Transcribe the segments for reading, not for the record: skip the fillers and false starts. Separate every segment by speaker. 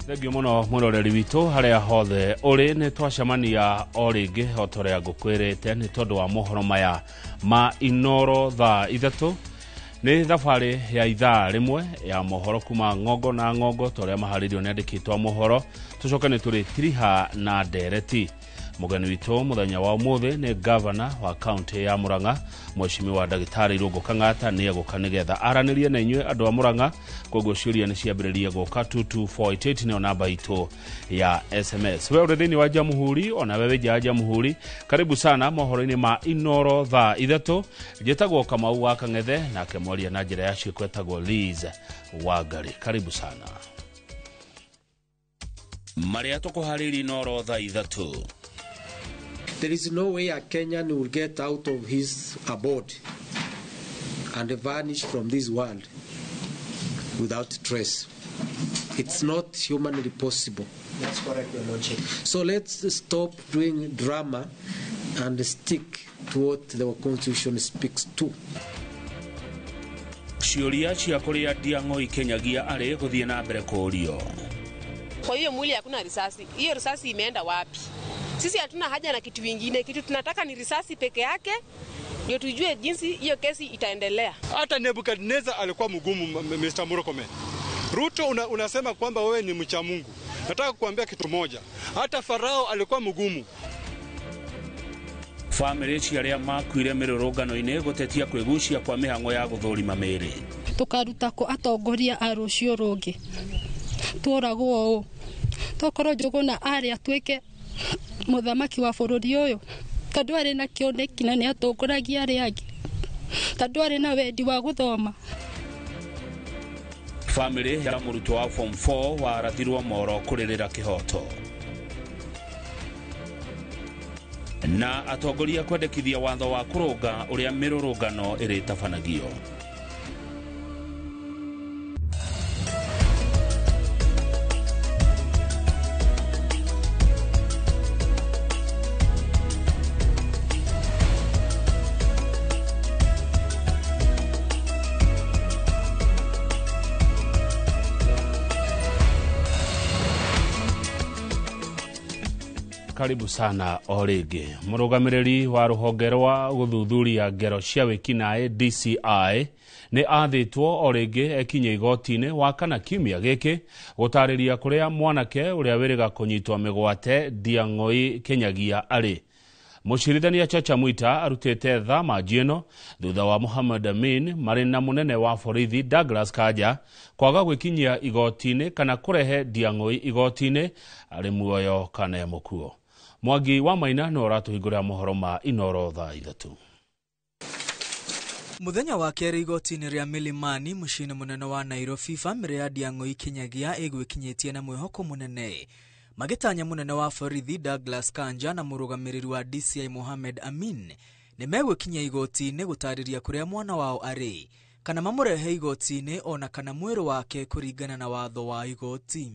Speaker 1: Thengio muno mwiroreri witũ harĩa hothe ũrĩ, nĩ twacemania o rĩngĩ o ta ũrĩa ngũkwĩrĩte nĩ tondũ wa mohoro maya ma Inoro thaa 3. Nĩ thabarĩ ya ithaa rĩmwe ya mohoro kuma ng'ongo na ng'ongo ta ũrĩa maharĩirio nĩ andĩkĩtwo a mohoro, tũcoke nĩ tũrĩtiriha na ndereti. Mũgeni witũ mũthenya wa ũmũthĩ nĩ gavana wa kaunti ya Murang'a, Mheshimiwa Ndagĩtarĩ Irũngũ Kang'ata, nĩ egũka nĩgetha aranĩrie na inyuĩ andũ a Murang'a. Koguo ciũria nĩ ciambĩrĩrie gũka 22488 nĩyo namba itũ ya SMS. We ũrĩ thĩinĩ wa Jamhuri, ona we wĩ nja ya Jamhuri, karibu sana mohoro-inĩ ma Inoro thaa 3. Njĩtagwo Kamau wa Kang'ethe, nake mwaria na njĩra ya ciĩko etagwo Liz Wangari. Karibu sana. Marĩa tũkũharĩirie Inoro thaa 3.
Speaker 2: There is no way a Kenyan will get out of his abode and vanish from this world without trace. It's not humanly possible.
Speaker 3: That's correct, Your Lordship.
Speaker 2: So let's stop doing drama and stick to what the Constitution speaks to.
Speaker 1: Ciũria cia kũrĩa Ndiang'oi Kinyagia arĩ gũthiĩ na mbere kũũrio.
Speaker 4: Kwa hiyo mwili hakuna risasi. Hiyo risasi imeenda wapi? Sisi hatuna haja na kitu kingine. Kitu tunataka ni risasi peke yake ndio tujue jinsi hiyo kesi itaendelea.
Speaker 5: Hata Nebukadnezar alikuwa mgumu, Mr. Murkomen. Ruto unasema kwamba wewe ni mcha Mungu. Nataka kukuambia kitu moja. Hata Farao alikuwa mgumu.
Speaker 1: Family cia arĩa makuire mĩrũrũngano-inĩ gũtetia kwĩgucia kwa mĩhang'o ya gũthũrima mĩĩrĩ.
Speaker 6: Tũkaruta kũ atongoria a rũciũ rũngĩ. Tũragwo ũũ. Tokorwo Njũgũna arĩ atuĩke mũthamaki wa bũrũri ũyũ, tondũ arĩ na kĩoneki na nĩ atongoragia arĩa angĩ, tondũ arĩ na wendi wa gũthoma.
Speaker 1: Family ya mũrutwo wa form 4 warathirwo moro kũrĩrĩra kĩhoto. Na atongoria kwendekithia watho wa kũrũnga ũrĩa mĩrũrũngano ĩrĩtabanagio. Karibu sana o rĩngĩ. Mũrũgamĩrĩri wa rũhonge rwa gũthuthuria ngero cia wĩkinaĩ DCI nĩ athĩtwo o rĩngĩ ekinye igoti-inĩ wa kana kiumia gĩkĩ gũtarĩria kũrĩa mwanake ũrĩa wĩrĩga kũnyitwo mĩgwate Ndiang'oi Kinyagia arĩ. Mũcirithania Chacha Mwita arutĩte thama ĩno thutha wa Mohamed Amin marĩ na mũnene wa borithi Douglas Kanja kwaga gwĩkinyia igoti-inĩ kana kũrehe Ndiang'oi igoti-inĩ arĩ muoyo kana mũkuo. Mwangi wa Maina no ũratũhingũrĩra mohoro ma Inoro thaa 3.
Speaker 7: Mũthenya wa kerĩ igoti-inĩ rĩa Milimani mũciĩ-inĩ mũnene wa Nairobi, bamĩrĩ ya Ndiang'oi Kinyagia ĩgwĩkinyĩtie na mwĩhoko mũnene magĩtanya mũnene wa borithi Douglas Kanja na mũrũgamĩrĩri wa DCI Mohamed Amin nĩ megwĩkinyia igoti-inĩ gũtarĩria kũrĩa mwana wao arĩ kana mamũrehe igoti-inĩ ona kana mwĩrĩ wake kũringana na watho wa igoti.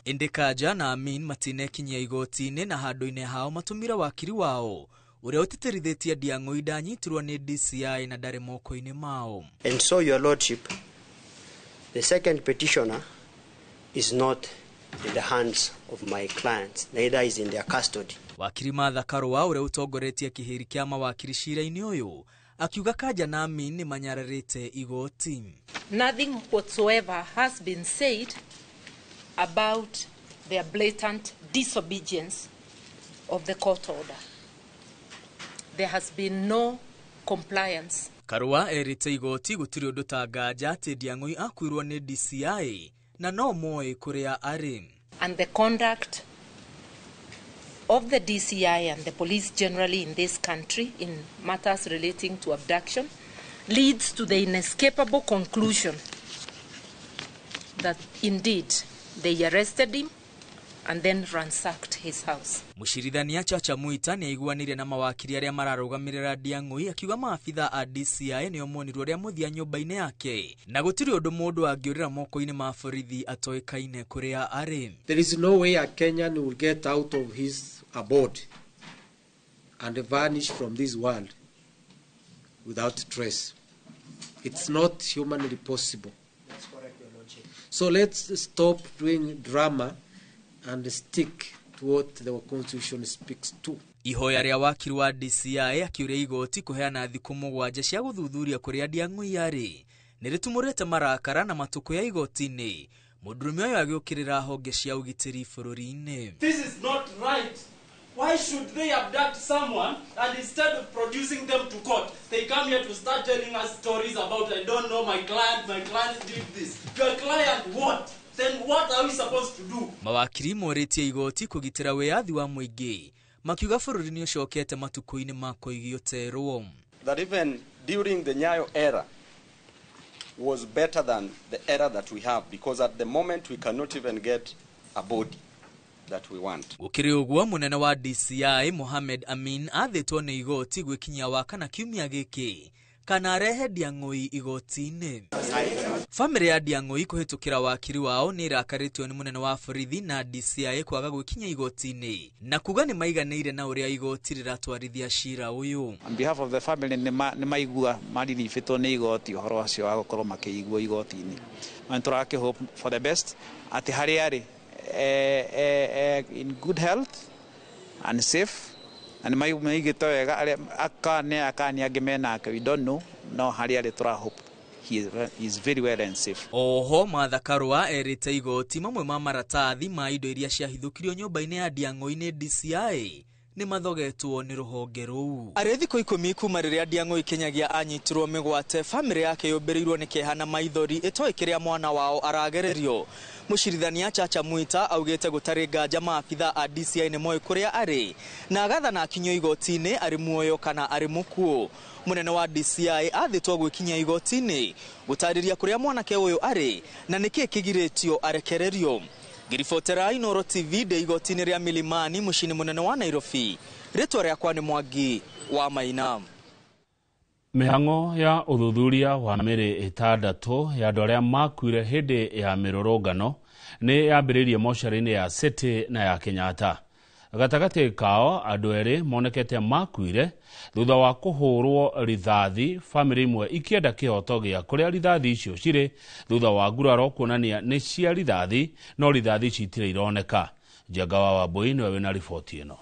Speaker 7: Ĩndĩ Kanja na Amin matinekinyia igoti-inĩ na handũ-inĩ hao matũmire wakiri wao ũrĩa ũtĩtĩrithĩtie Ndiang'oi ndanyitirwo nĩ DCI na ndarĩ moko-inĩ mao.
Speaker 3: And so, Your Lordship, the second petitioner is not in the hands of my clients, neither is in their custody.
Speaker 7: Wakiri Martha Karua ũrĩa ũtongoretie kĩhĩri kĩa mawakiri cira-inĩ ũyũ akiuga Kanja na Amin nĩ manyararĩte igoti.
Speaker 8: Nothing whatsoever has been said about their blatant disobedience of the court order. There has been no compliance.
Speaker 7: Karua erĩte igoti gũtirĩ ũndũ ta nganja atĩ Ndiang'oi akuirwo nĩ DCI na no moĩ kũrĩa arĩ.
Speaker 8: And the conduct of the DCI and the police generally in this country in matters relating to abduction leads to the inescapable conclusion that indeed they arrested him and then ransacked his house.
Speaker 7: Mũcirithania Chacha Mwita nĩ aiguanĩire na mawakiri arĩa mararũgamĩrĩra Ndiang'oi akiuga maabitha a DCI nĩo monirwo ũrĩa mũthia nyũmba-inĩ yake na gũtirĩ ũndũ mũndũ angĩũrĩra moko-inĩ ma borithi atoĩkaine kũrĩa arĩ.
Speaker 2: There is no way a Kenyan will get out of his abode and vanish from this world without trace. It's not humanly possible.
Speaker 3: That's correct, Your Lordship.
Speaker 2: So let's stop doing drama and stick to what the Constitution speaks to.
Speaker 7: Ihoya rĩa wakiri wa DCI akiuria igoti kũheana thikũ 7 cia gũthuthuria kũrĩa Ndiang'ui arĩ nĩ rĩtumũrĩte marakara na matukũ ya igoti-inĩ. Mũndũrũme ũyũ agĩũkĩrĩra honge cia ũgitĩri bũrũri-inĩ.
Speaker 9: This is not right. Why should they abduct someone and instead of producing them to court, they come here to start telling us stories about, I don't know, my client did this. Your client what? Then what are we supposed to do?
Speaker 7: Mawakiri morĩtie igoti kũgitĩra wĩyathi wa mũingĩ, makiuga bũrũri nĩ ũcokete matukũ-inĩ ma kũigio terwo.
Speaker 10: That even during the Nyayo era was better than the era that we have, because at the moment we cannot even get a body that we want.
Speaker 7: Gũkĩrĩ ũguo, mũnene wa DCI Mohamed Amin athĩtwo nĩ igoti gwĩkinyia wakana kiumia gĩkĩ kana arehe Ndiang'ui igoti-inĩ. Bamĩrĩ ya Ndiang'ui kũhĩtũkĩra wakiri wao nĩ ĩrakarĩtio nĩ mũnene wa borithi na DCI kwaga gwĩkinyia igoti-inĩ na kuga nĩ maiganĩire na ũrĩa igoti rĩratwarithia cira ũyũ.
Speaker 11: On behalf of the family nĩ maigua mariribĩtwo nĩ igoti ũhoro ũcio wa gũkorwo makĩiguo igoti-inĩ. Na nĩ tũrakĩ hope for the best atĩ harĩa arĩ in good health and safe, and maigĩte wega arĩa akane akani angĩ menake, we don't know, no harĩa arĩ tũra hope he is very well and safe.
Speaker 7: Oho Martha Karua erĩte igoti mamwe ma maratathi ma indo iria ciahithũkirio nyũmba-inĩ ya Ndiang'ui nĩ DCI nĩ mathogetwo nĩ rũhonge rũu. Arĩ thikũ 10 kuma rĩrĩa Ndiang'ui Kinyagia anyitirwo mĩgwate, bamĩrĩ yake yũmbĩrĩirwo nĩ kĩeha na maithori ĩtoĩ kĩrĩa mwana wao aragererio. Mũcirithania Chacha Mwita augĩte gũtarĩ nganja maabitha a DCI nĩ moĩ kũrĩa arĩ na agathana akinyio igoti-inĩ arĩ muoyo kana arĩ mũkuũ. Mũnene wa DCI athĩtwo gwĩkinyia igoti-inĩ gũtarĩria kũrĩa mwanake ũyũ arĩ na nĩkĩĩ kĩgirĩtio arekererio. Ngĩribotera Inooro TV ndĩ igoti-inĩ rĩa Milimani mũciĩ-inĩ mũnene wa Nairobi. Rĩtwa rĩakwa nĩ Mwangi wa Maina.
Speaker 1: Mĩhang'o ya ũthuthuria wa mĩrĩ 6 ya andũ arĩa makuire hĩndĩ ya mĩrũrũngano nĩ yambĩrĩirie mocarĩ-inĩ ya City na ya Kenyatta. Gatagatĩ kao andũ erĩ monekete makuire thutha wa kũhũrwo rithathi, bamĩrĩ imwe ikĩenda kĩhoto gĩa kũrĩa rithathi icio cirĩ thutha wa nguraro kuonania nĩ cia rithathi, no rithathi ici itirĩ ironeka. Njenga wa Wambui nĩwe wĩna riboti ĩno.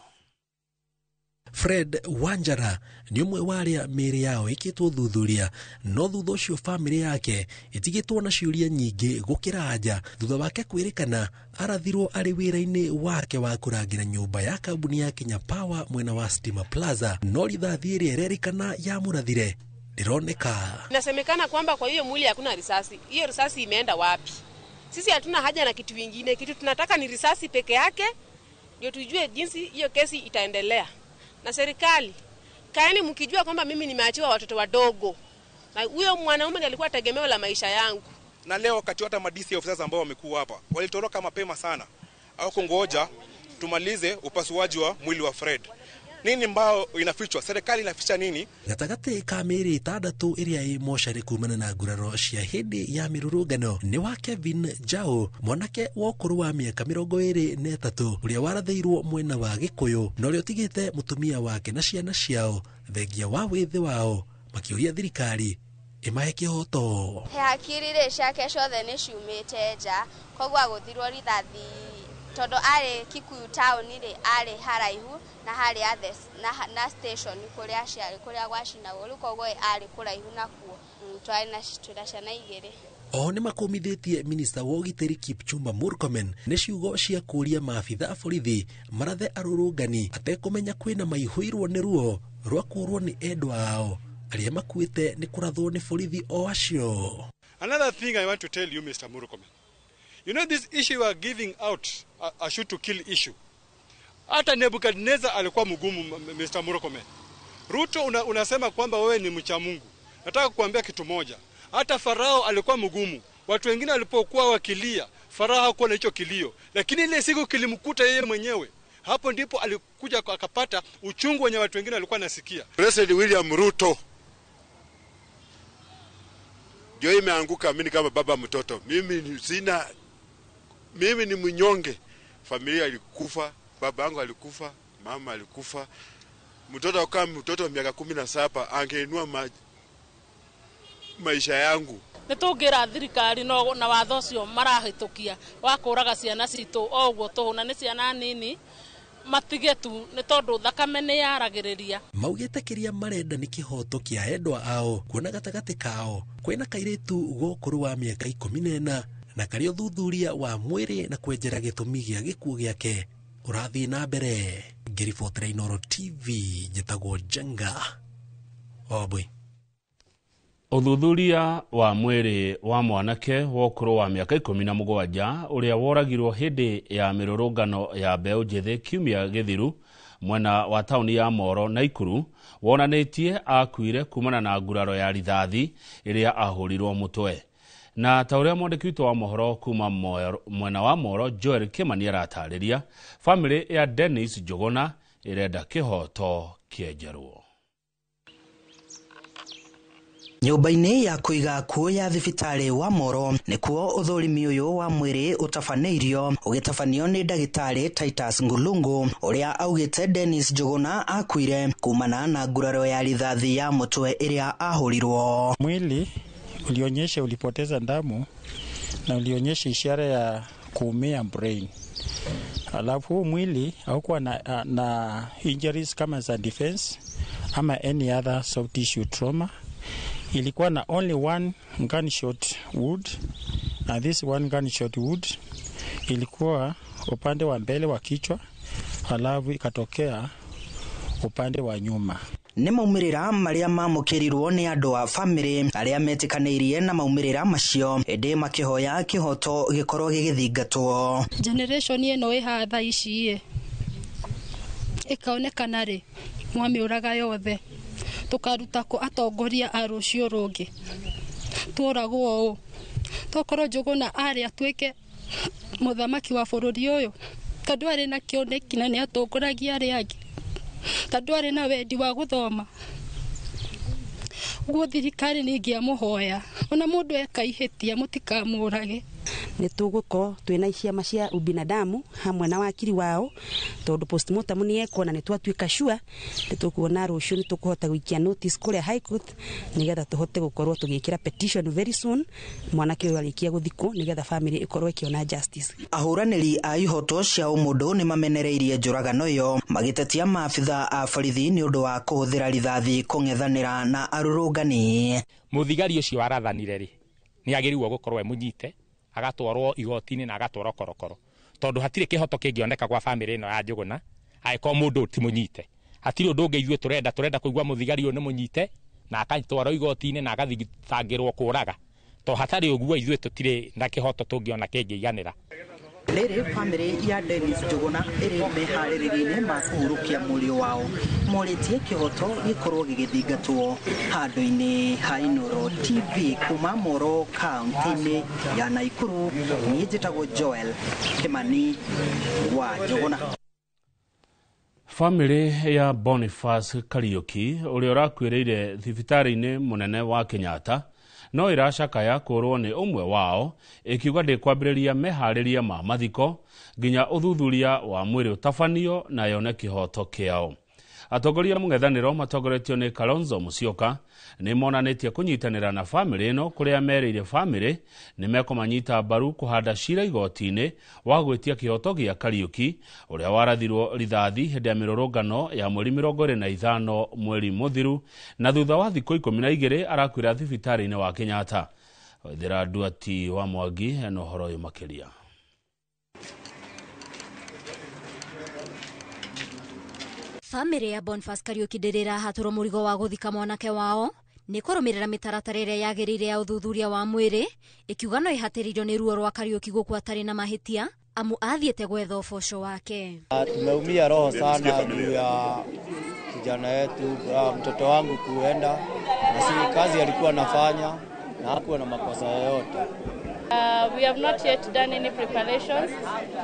Speaker 12: Fred Wanjara nĩ ũmwe wa arĩa mĩĩrĩ yao ĩkĩtwo thuthuria, no thutha ũcio bamĩrĩ yake ĩtigĩtwo na ciũria nyingĩ gũkĩra anja thutha wake kwĩrĩkana arathirwo arĩ wĩra-inĩ wake wa kũrangĩra nyũmba ya kambuni ya Kenya Power mwena wa Stima Plaza, no rithathi ĩrĩa ĩrerĩkana yamũrathire ndĩroneka.
Speaker 4: Inasemekana kwamba kwa hiyo mwili hakuna risasi. Hiyo risasi imeenda wapi? Sisi hatuna haja na kitu kingine, kitu tunataka ni risasi peke yake ndio tujue jinsi hiyo kesi itaendelea. Na serikali, kaeni mkijua kwamba mimi nimeachiwa watoto wadogo. Na huyo mwanaume alikuwa tegemeo la maisha yangu.
Speaker 13: Na leo wakati hata madisi officers ambao wamekuwa hapa walitoroka mapema sana. Au kungoja tumalize upasuaji wa mwili wa Fred. Nini mbao inafichwa? Serikali inaficha nini?
Speaker 12: Gatagatĩ ka mĩĩrĩ 6 ĩrĩa ĩ mocarĩ kumana na nguraro cia hĩndĩ ya mĩrũrũngano nĩ wa Kevin Jao, mwanake wa ũkũrũ wa mĩaka 23 ũrĩa warathĩirwo mwena wa Gĩkũyũ na ũrĩa ũtigĩte mũtumia wake na ciana ciao thengia wa wĩthĩ wao, makĩũria thirikari ĩmahe kĩhoto.
Speaker 14: Hakiri rĩ ciake ciothe nĩ ciumĩte nja, koguo agũthirwo rithathi tondu ari Kikuyu town ri ari haraihu na hari na station kuria ciari kuria gwacinagwo riu koguo ari kuraihu nakuo twari na twina ciana igiri.
Speaker 12: Oho nĩ makũmithĩtie minista wa ũgitĩri Kipchumba Murkomen nĩ ciugo cia kũria maabitha a borithi marathe arũrũngani atekũmenya kwĩna maihũirwo nĩ ruo rwa kũũrwo nĩ endwa ao arĩa makuĩte nĩ kũrathwo nĩ borithi o acio.
Speaker 5: Another thing I want to tell you, Mr. Murkomen, you know this issue you are giving out, a shoot to kill issue. Hata Nebuchadnezzar alikuwa mgumu, Mr. Murkomen. Ruto unasema kwamba wewe ni mcha Mungu. Nataka kukuambia kitu moja. Hata Farao alikuwa mgumu. Watu wengine walipokuwa wakilia, Farao hakuwa na hicho kilio. Lakini ile siku kilimkuta yeye mwenyewe. Hapo ndipo alikuja akapata uchungu wenye watu wengine walikuwa nasikia.
Speaker 15: President William Ruto ndio imeanguka mimi kama baba mtoto. Mimi sina, mimi ni mnyonge. Familia ilikufa, baba yangu alikufa, mama alikufa. Mtoto kama mtoto wa miaka 17 angeinua maisha yangu.
Speaker 16: Nĩ tũngĩra thirikari no na watho ũcio marahĩtũkia wa kũraga ciana citũ o ũguo tũhũ, na nĩ ciana nini, matige tu nĩ tondũ thakame nĩ yaragĩrĩria.
Speaker 12: Maugĩte kĩrĩa marenda nĩ kĩhoto kĩa endwa ao, kuona gatagatĩ kao kwĩna kairĩtu gũkũrũ wa mĩaka 14 na karĩa ũthuthuria wa mwĩrĩ na kwenjera gĩtũmi gĩa gĩkuũ gĩake ũrathiĩ na mbere. Ngĩribotera Inooro TV, njĩtagwo Njenga Wambui.
Speaker 1: Ũthuthuria wa mwĩrĩ wa mwanake wa ũkũrũ wa mĩaka 17 ũrĩa woragirwo hĩndĩ ya mĩrũrũngano ya mbeũ njĩthĩ kiumia gĩthiru mwena wa taũni ya Moro Naikuru wonanĩtie akuire kumana na nguraro ya rithathi ĩrĩa ahũrirwo mũtwe. Na ta ũrĩa mwandĩki witũ wa mohoro kuma mwena wa Moro Joel Kimani aratarĩria, famĩlĩ ya Dennis Njuguna ĩrenda kĩhoto kĩenjerwo.
Speaker 17: Nyũmba-inĩ ya kũiga akuũ ya thibitarĩ wa Moro nĩkuo ũthũrimi ũyũ wa mwĩrĩ ũtabanĩirio, ũgĩtabanio nĩ ndagĩtarĩ Titus Ngulungu ũrĩa augĩte Dennis Njuguna akuire kumana na nguraro ya rithathi ya mũtwe ĩrĩa ahũrirwo.
Speaker 18: Mwili ulionyesha ulipoteza damu na ulionyesha ishara ya kuumia brain. Alafu huu mwili haukuwa na injuries kama za defense ama any other soft tissue trauma. Ilikuwa na only one gunshot wound, and this one gunshot wound ilikuwa upande wa mbele wa kichwa, halafu ikatokea upande wa nyuma.
Speaker 17: Nĩ maumĩrĩra marĩa mamũkĩrirwo nĩ andũ a bamĩrĩ arĩa metĩkanĩirie na maumĩrĩra macio, ĩndĩ makĩhoya kĩhoto gĩkorwo gĩgĩthingatwo.
Speaker 6: Generation ĩno ĩ haha thaa ici ĩkaonekana rĩ mwamĩũraga yothe, tũkaruta kũ atongoria a rũciũ rũngĩ, tũragwo ũũ, tokorwo Njuguna arĩ atuĩke mũthamaki wa bũrũri ũyũ, tondũ arĩ na kĩoneki na nĩ atongoragia arĩa angĩ, tondũ arĩ na wendi wa gũthoma. Ũguo thirikari nĩ ingĩamũhoya ona mũndũ eka ihĩtia mũtikamũrage.
Speaker 19: Nĩ tũgũkorwo twĩna ciama cia ubinadamu hamwe na wakiri wao, tondũ postmortem nĩ yekwo na nĩ twatuĩka sure, nĩ tũkuona rũciũ nĩ tũkũhota gũikia notice kũrĩa High Court nĩgetha tũhote gũkorwo tũgĩkĩra petition very soon mwanake ũyũ arĩkia gũthikwo nĩgetha family ĩkorwo ĩkĩona justice.
Speaker 17: Ahũranĩri a ihoto cia ũmũndũ nĩ mamenereirie njũragano ĩyo magĩtetia maabitha a borithi nĩ ũndũ wa kũhũthĩra rithathi kũng'ethanĩra na arũrũngani.
Speaker 20: Mũthigari ũcio warathanire rĩ nĩ agĩrĩirwo gũkorwo e mũnyite, agatwarwo igoti-inĩ na agatwarwo korokoro, tondũ hatirĩ kĩhoto kĩngĩoneka gwa bamĩrĩ ĩno ya Njuguna angĩkorwo mũndũ ti mũnyite. Hatirĩ ũndũ ũngĩ ithuĩ tũrenda kũigua mũthigari ũyũ nĩ mũnyite na agatwarwo igoti-inĩ na agathitangĩrwo kũraga, to hatarĩ ũguo ithuĩ tũtirĩ na kĩhoto tũngĩona kĩngĩiganĩra.
Speaker 17: Rĩrĩ bamĩrĩ ya Dennis Njuguna ĩrĩ meharĩrĩria-inĩ ma kũhurũkia mũriũ wao, morĩtie kĩhoto gĩkorwo gĩgĩthingatwo. Handũ-inĩ ha Inooro TV kuma Moro kaunti-inĩ ya Naikuru, niĩ njĩtagwo Joel Kimani wa Njuguna.
Speaker 1: Famĩlĩ ya Boniface Kariuki ũrĩa ũrakuĩrĩire thibitarĩ-inĩ mũnene wa Kenyatta no ĩracakaya kũrwo nĩ ũmwe wao, ĩkiuga ndĩkwambĩrĩria meharĩria ma mathiko nginya ũthuthuria wa mwĩrĩ ũtabanio na yone kĩhoto kĩao. Atongoria a mũng'ethanĩro matongoretio nĩ Kalonzo Musyoka nĩ monanĩtie kũnyitanĩra na famĩlĩ ĩno, kũrĩa merĩire famĩlĩ nĩ mekũmanyita mbaru kũhanda cira igoti-inĩ wa gwĩtia kĩhoto gĩa Kariuki ũrĩa warathirwo rithathi hĩndĩ ya mĩrũrũngano ya mweri 25 mweri mũthiru, na thutha wa thikũ 12 arakuĩra thibitarĩ-inĩ wa Kenyatta. Waithera Nduati wa Mwangi ena ũhoro ũyũ makĩria.
Speaker 21: Famĩlĩ ya Boniface Kariuki ndĩrĩrahatũrwo mũrigo wa gũthika mwanake wao nĩ kũrũmĩrĩra mĩtaratara ĩrĩa yagĩrĩire ya ũthuthuria wa mwĩrĩ, ĩkiuga no ĩhatĩrĩirio nĩ ruo rwa Kariuki gũkua atarĩ na mahĩtia amu athiĩte gwetha ũboco wake.
Speaker 22: Tumeumia roho sana juu ya kijana wetu, mtoto wangu kuenda, na si kazi alikuwa anafanya na hakuwa na makosa yoyote.
Speaker 23: We have not yet done any preparations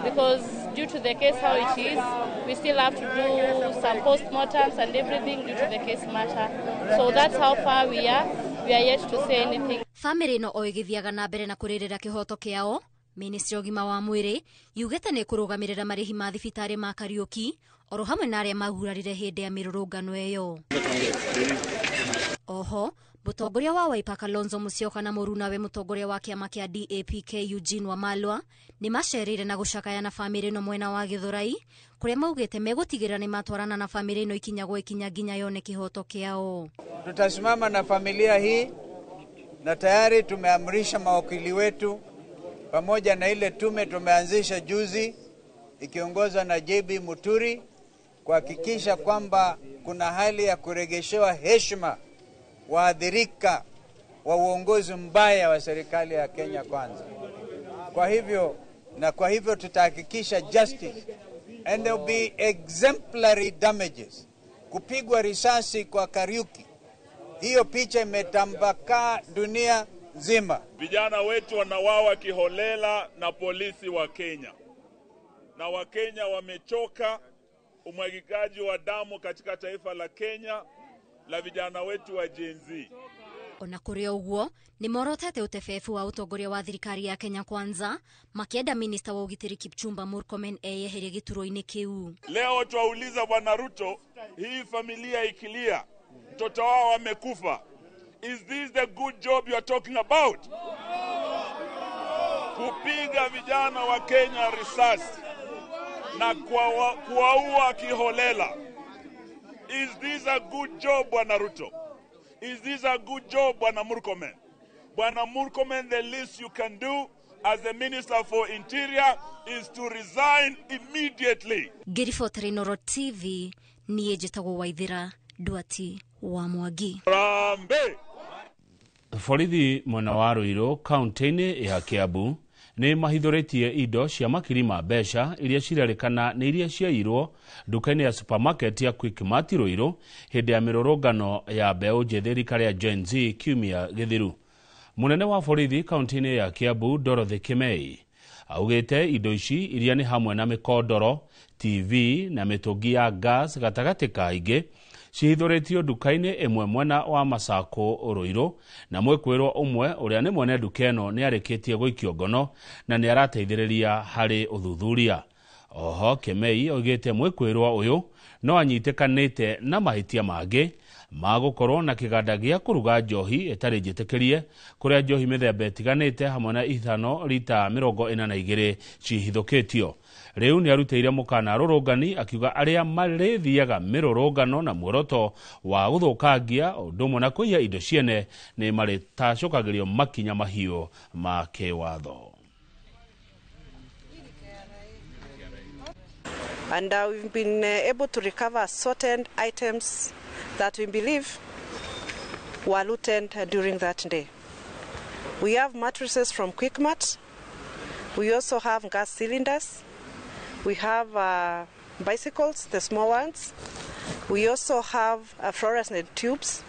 Speaker 23: because due to the case how it is, we still have to do some postmortems and everything due to the case matter. So that's how far we are. We are yet to say anything.
Speaker 21: Famĩlĩ ĩno o ĩgĩthiaga na mbere na kũrĩrĩra kĩhoto kĩao, Ministry ya ũgima wa mwĩrĩ yugĩte nĩ kũrũgamĩrĩra marĩhi ma thibitarĩ ma Kariuki oro hamwe na arĩa magurarire hĩndĩ ya mĩrũrũngano ĩyo. Oho Mũtongoria wa Wiper Kalonzo Musyoka na mũrunawe mũtongoria wa kĩama kĩa DAPK Eugene Wamalwa nĩ macereire na gũcakaya na bamĩrĩ ĩno mwena wa Gĩthũrai, kũrĩa maugĩte megũtigĩrĩra nĩ matwarana na bamĩrĩ ĩno ikinya gwa ikinya nginya yone kĩhoto kĩao.
Speaker 2: Tutasimama na familia hii na tayari tumeamrisha mawakili wetu pamoja na ile tume tumeanzisha juzi ikiongozwa na JB Muturi kuhakikisha kwamba kuna hali ya kuregeshewa heshima waathirika wa uongozi mbaya wa serikali ya Kenya Kwanza. Kwa hivyo tutahakikisha justice and there will be exemplary damages. Kupigwa risasi kwa Kariuki, hiyo picha imetambakaa dunia nzima.
Speaker 3: Vijana wetu wanawawa kiholela na polisi wa Kenya, na Wakenya wamechoka umwagikaji wa damu katika taifa la Kenya la vijana wetu wa Gen Z.
Speaker 21: Ona kũrĩ ũguo nĩ morotete ũtebebu wa ũtongoria wa thirikari ya Kenya Kwanza, makĩenda minista wa ũgitĩri Kipchumba Murkomen eyeherie gĩturwa-inĩ kĩu.
Speaker 3: Leo twauliza Bwana Ruto, hii familia ikilia mtoto wao amekufa, is this the good job you are talking about? Kupiga vijana wa Kenya risasi na kuwaua kiholela. Is this a good job, Bwana Ruto? Is this a good job, Bwana Murkomen? Bwana Murkomen, the least you can do as the Minister for Interior is to resign immediately.
Speaker 21: Ngĩribotera Inooro TV, niĩ njĩtagwo Waithĩra Ndwati wa Mwangi.
Speaker 3: Rambe.
Speaker 1: Borithi mwena wa Ruiru kaunti-inĩ ya Kiambu nĩ mahithũrĩtie indo cia makiri ma mbeca iria cirerĩkana nĩ iria ciaiyirwo nduka-inĩ ya supermarket ya Quickmart Ruiru hĩndĩ ya mĩrũrũngano ya mbeũ njĩthĩ rika rĩa Gen Z kiumia gĩthiru. Mũnene wa borithi kaunti-inĩ ya Kiambu Dorothy Kimei augĩte indo ici iria nĩ hamwe na mĩkondoro, TV na mĩtũngi ya gas gatagatĩ ka ingĩ cihithũrĩtio nduka-inĩ ĩmwe mwena wa Masako Ruiru, na mwĩkwĩrwo ũmwe ũrĩa nĩ mwene nduka ĩno nĩ arĩkĩtie gũikio ngono na nĩ arateithĩrĩria harĩ ũthuthuria. Oho Kimei oigĩte mwĩkwĩrwo ũyũ no anyitĩkanĩte na mahĩtia mangĩ ma gũkorwo na kĩganda gĩa kũruga njohi ĩtarĩ njĩtĩkĩrie, kũrĩa njohi mĩthemba ĩtiganĩte hamwe na ithano rita 42 cihithũkĩtio. Rĩu nĩ arutĩire mũkana arũrũngani akiuga arĩa marĩthiaga mĩrũrũngano na muoroto wa gũthũkangia ũndũ ũmwe na kũiya indo ciene nĩ marĩtacũkagĩrio makinya mahiũ ma kĩwatho.
Speaker 8: And we've been able to recover certain items that we believe were looted during that day. We have mattresses from Quickmart. We also have gas cylinders. We have bicycles, the small ones. We also have fluorescent tubes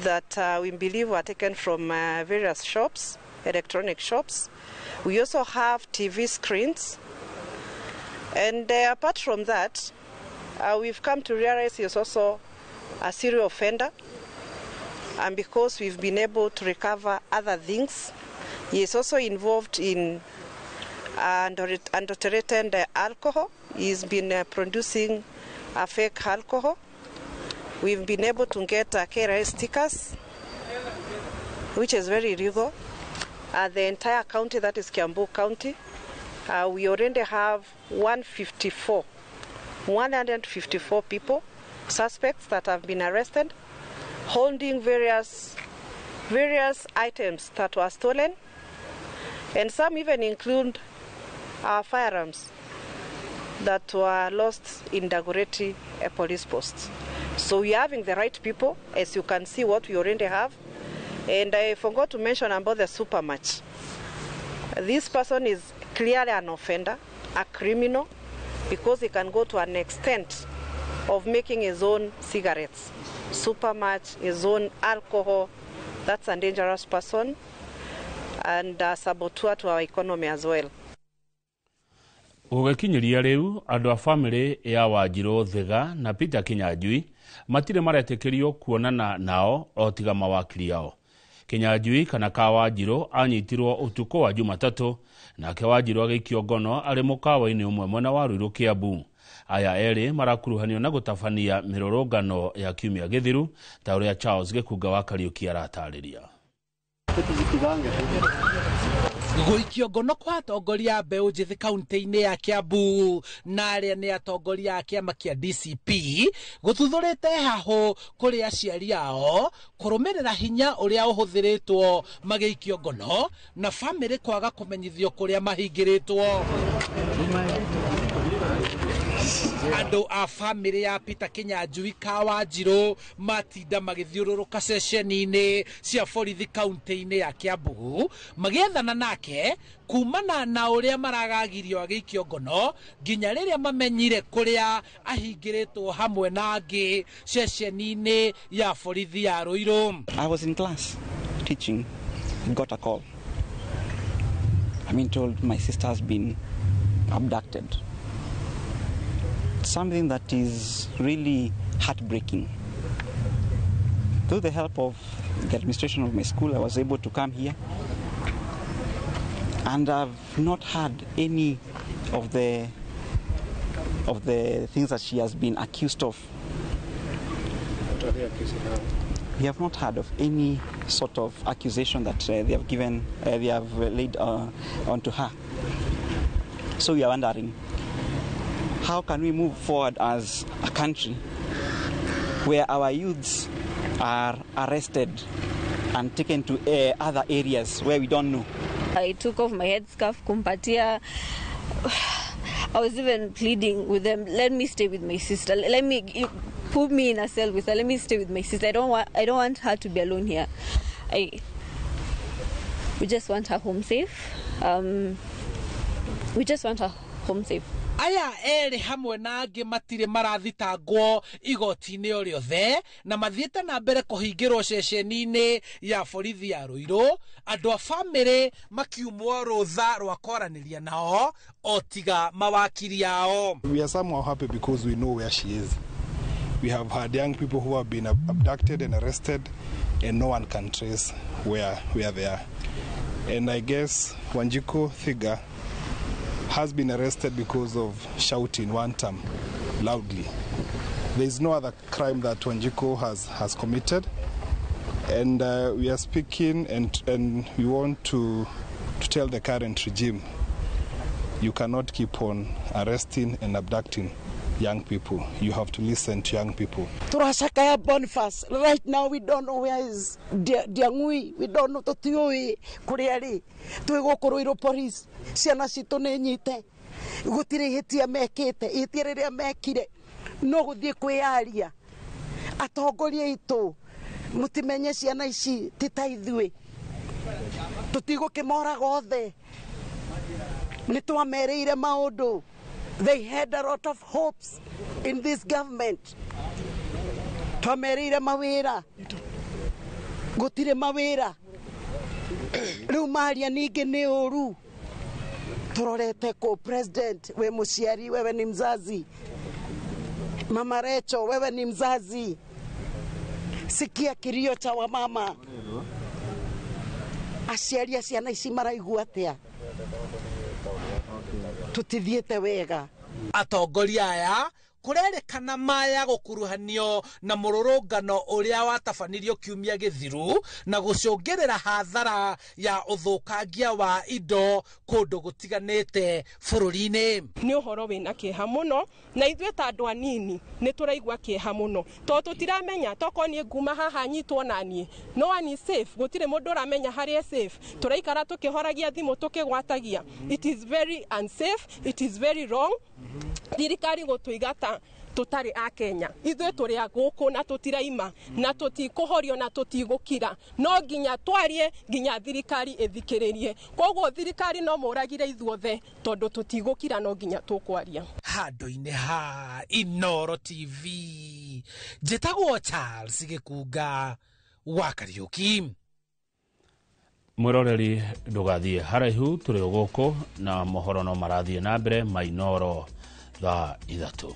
Speaker 8: that we believe were taken from various shops, electronic shops. We also have TV screens. And apart from that, we've come to realize he is also a serial offender. And because we've been able to recover other things, he is also involved in adulterated alcohol. He's been producing a fake alcohol. We've been able to get KRA stickers, which is very illegal. The entire county, that is Kiambu County, we already have 154 people, suspects that have been arrested, holding various items that were stolen, and some even include firearms that were lost in Dagoretti police post. So we are having the right people, as you can see what we already have. And I forgot to mention about the supermatch. This person is clearly an offender, a criminal, because he can go to an extent of making his own cigarettes, supermatch, his own alcohol. That's a dangerous person and a saboteur to our economy as well.
Speaker 1: Gũgĩkinyĩria rĩu andũ a bamĩrĩ ya Wanjirũ Thiga na Peter Kinyanjui matirĩ maretĩkĩrio kuonana nao o tiga mawakiri ao. Kinyanjui kana ka Wanjirũ anyitirwo ũtukũ wa Jumatatũ, nake Wanjirũ agĩikio ngono arĩ mũkawa-inĩ ũmwe mwena wa Ruiru Kiambu. Aya erĩ marakuruhanio na gũtabania mĩrũrũngano ya kiumia gĩthiru ta ũrĩa Charles Gĩkunga wa Kariũki aratarĩria.
Speaker 9: Gũikio ngono kwa atongoria a mbeũ njĩthĩ kaunti-inĩ ya Kiambu na arĩa nĩ atongoria a kĩama kĩa DCP gũtuthũrĩte hahũ kũrĩ aciari ao kũrũmĩrĩra hinya ũrĩa ũhũthĩrĩtwo magĩikio ngono na bamĩrĩ kwaga kũmenyithio kũrĩa mahingĩrĩtwo. Andũ a bamĩrĩ ya Peter Kinyanjui Kawanjirũ matinda magĩthiũrũrũka ceceni-inĩ cia borithi kaunti-inĩ ya Kiambu magĩethana nake kumana na ũrĩa maragagirio agĩikio ngono nginya rĩrĩa mamenyire kũrĩa ahingĩrĩtwo hamwe na angĩ ceceni-inĩ ya borithi ya Ruiru.
Speaker 10: I was in class teaching, got a call. I mean, told my sister has been abducted. Something that is really heartbreaking. Through the help of the administration of my school, I was able to come here, and I've not had any of the things that she has been accused of.
Speaker 11: What are they accusing her of?
Speaker 10: We have not heard of any sort of accusation that they have given, they have laid onto her. So we are wondering, how can we move forward as a country where our youths are arrested and taken to other areas where we don't know?
Speaker 24: I took off my headscarf, kumpatia. I was even pleading with them, let me stay with my sister. Let me, you put me in a cell with her. Let me stay with my sister. I don't want her to be alone here. We just want her home safe. We just want her home safe.
Speaker 9: Aya erĩ hamwe na angĩ matirĩ marathitangwo igoti-inĩ o rĩothe na mathiĩte na mbere kũhingĩrwo ceceni-inĩ ya borithi ya Ruiru, andũ a bamĩrĩ makiumwo rũtha rwa kwaranĩria nao o tiga mawakiri ao.
Speaker 11: We are somehow happy because we know where she is. We have had young people who have been abducted and arrested and no one can trace where they are. And I guess Wanjiku Thiga has been arrested because of shouting one term loudly. There is no other crime that Wanjiku has committed, and we are speaking and we want to tell the current regime, you cannot keep on arresting and abducting young people. You have to listen to young people.
Speaker 25: Turashakaya Boniface. Right now we don't know where is Ndiang'ui. We don't know tutiui kuria ri. Twi guku Ruiru police. Ciana citu ni nyite. Gutiri hitia mekite. Ihĩtia rĩrĩa mekire no guthie kwiyaria. Atongoria aitũ mutimenye ciana ici ti ta ithuĩ. Tutigũkĩmoraga othe. Nĩ twamerĩire maũndũ. They had a lot of hopes in this government. Twamerĩire mawĩra. Gũtirĩ mawĩra. Rĩu maria ningĩ nĩ ũru. Tũrorete kũ president, we mũciari, wewe ni mzazi. Mama Recho, wewe ni mzazi. Sikia kilio cha wamama. Aciari a ciana ici maraigua atĩa? Tutithiĩte wega.
Speaker 9: Atongoria aya kũrerĩkana maya gũkuruhanio na mũrũrũngano ũrĩa watabanirio kiumia gĩthiru na gũcũngĩrĩra hathara ya ũthũkangia wa indo kũndũ gũtiganĩte bũrũri-inĩ.
Speaker 4: Nĩ ũhoro wĩna kĩeha mũno na ithuĩ ta andũ anini nĩ tũraigua kĩeha mũno tondũ tũtiramenya tokorwo niĩ nguma haha nyitwo na niĩ no one is safe, gũtirĩ mũndũ ũramenya harĩa safe. Tũraikara tũkĩhoragia thimũ tũkĩgwatagia. It is very unsafe, it is very wrong. Thirikari gũtũiga ta tũtarĩ a Kenya. Ithuĩ tũrĩ a gũkũ na tũtiraima na tũtikũhorio na tũtigũkira. No nginya twarie nginya thirikari ĩthikĩrĩrie. Koguo thirikari no mũragire ithuothe tondũ tũtigũkira no nginya tũkwaria.
Speaker 9: Handũ-inĩ ha Inooro TV njĩtagwo Charles Gĩkunga wa Kariũki.
Speaker 1: Mwĩroreri ndũgathiĩ haraihu, tũrĩ o gũkũ na mohoro no marathiĩ na mbere ma Inooro thaa 3.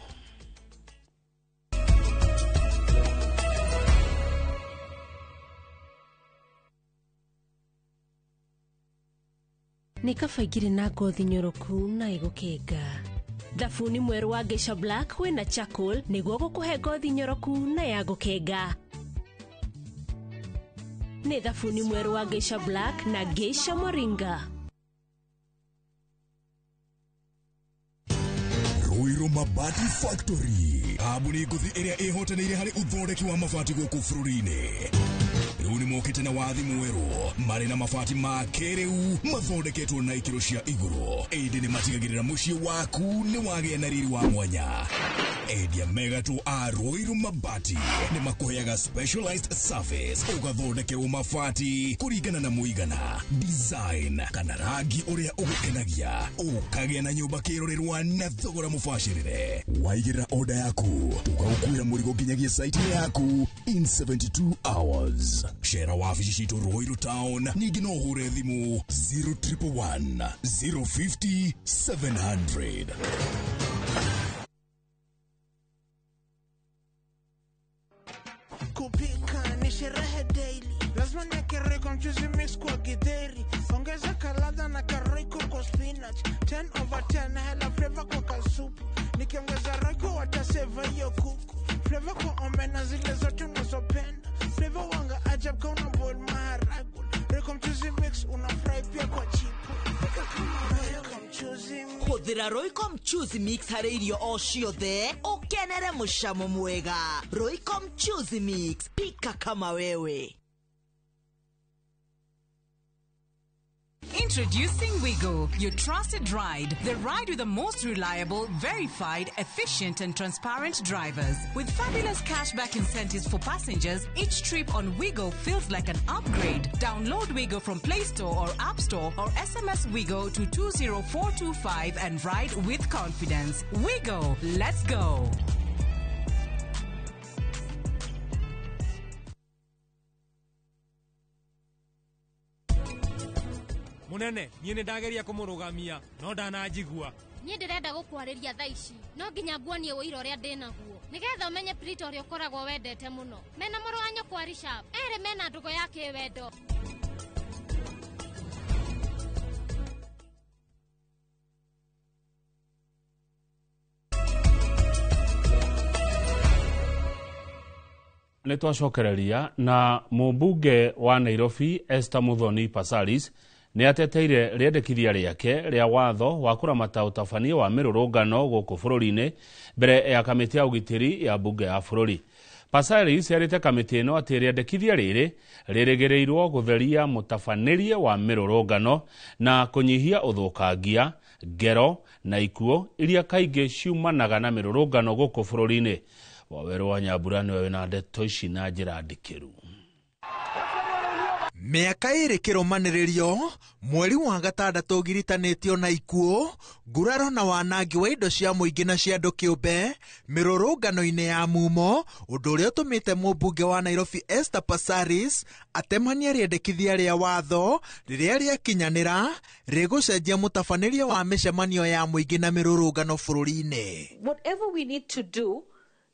Speaker 26: Nĩ kaba ingĩrĩ na ngothi nyoroku na ĩgũkenga.
Speaker 5: Thabuni mwerũ wa Geisha Black wĩna charcoal nĩguo gũkũhe ngothi nyoroku na ya gũkenga. Nĩ thabuni mwerũ wa Geisha Black na Geisha Moringa.
Speaker 7: Ruiru Mabati Factory, kambuni ngũthi ĩrĩa ĩhotanĩire harĩ ũthondeki wa mabati gũkũ bũrũri-inĩ. Rĩu nĩ mokĩte na wathi mwerũ, marĩ na mabati ma kĩrĩu mathondeketwo na ikĩro cia igũrũ, ĩndĩ nĩ matigagĩrĩra mũciĩ waku nĩ wagĩa na riri wa mwanya. Endia megatũ a Ruiru Mabati nĩ makũheaga specialized service, ũgathondekerwo mabati kũringana na mũigana, design kana rangi ũrĩa ũgũkenagia, ũkagĩa na nyũmba kĩrorerwa na thogora mũbacĩrĩre. Waigĩrĩra order yaku, tũgagũkuĩra mũrigo nginyagia site yaku in 72 hours. Cera wabici citũ Ruiru Town, ningĩ no ũhũre thimũ 0111 050 700.
Speaker 13: Kupika ni sherehe daily, lazima niweke Royco mchuzi mix kwa githeri, ongeza kaladha na karoiko kwa spinach, 10/10 hela flavor kwa kasupu, nikiongeza Royco wataseva hiyo kuku, flavor kwa omena zile zote unazopenda, flavor wanga ajab ka una boil maharagwe, Royco mchuzi mix una fry pia kwa chipu, pika kama Royco mchuzi mix.
Speaker 14: Hũthĩra Royco mchuzi mix harĩ irio o ciothe ũkenere mũcamo mwega. Royco mchuzi mix, pika kama wewe.
Speaker 15: Introducing Wigo, your trusted ride. The ride with the most reliable, verified, efficient and transparent drivers. With fabulous cashback incentives for passengers, each trip on Wigo feels like an upgrade. Download Wigo from Play Store or App Store or SMS Wigo to 20425 and ride with confidence. Wigo, let's go.
Speaker 26: Munene, niĩ nĩ ndageria kũmũrũgamia no ndananjigua.
Speaker 21: Niĩ ndĩrenda gũkwarĩria thaa ici, no nginya nguonie ũira ũrĩa ndĩnaguo nĩgetha ũmenye Prita ũrĩa ũkoragwo wendete mũno mena mũrũ wa nyũkwa Rishab, erĩ mena ndũgũ ya kĩwendo.
Speaker 1: Nĩ twacokereria na mũmbunge wa Nairobi Esther Muthoni Passaris nĩ ateteire rĩendekithia rĩake rĩa watho wa kũramata ũtabania wa mĩrũrũngano gũkũ bũrũri-inĩ mbere ya kamĩtĩ ya ũgitĩri ya mbunge ya bũrũri. Passaris erĩte kamĩtĩ ĩno atĩ rĩendekithia rĩrĩ rĩrĩgĩrĩirwo gũtheria mũtabanĩrie wa mĩrũrũngano na kũnyihia ũthũkangia, ngero na ikuũ iria kaingĩ ciumanaga na mĩrũrũngano gũkũ bũrũri-inĩ. Wawerũ wa Nyambura nĩwe wĩna ndeto ici na njĩra ndikĩru.
Speaker 27: Mĩaka ĩrĩ kĩrũmanĩrĩrio, mweri wa gatandatũ ũgiritanĩtio na ikuũ, nguraro na wanangi wa indo cia mũingĩ na cia andũ kĩũmbe mĩrũrũngano-inĩ ya mumo, ũndũ ũrĩa ũtũmĩte mũmbunge wa Nairobi Esther Passaris atemanie rĩendekithia rĩa watho rĩrĩa rĩakinyanĩra rĩgũcenjia mũtabanĩrie wa mĩcemanio ya mũingĩ na mĩrũrũngano bũrũri-inĩ.
Speaker 28: Whatever we need to do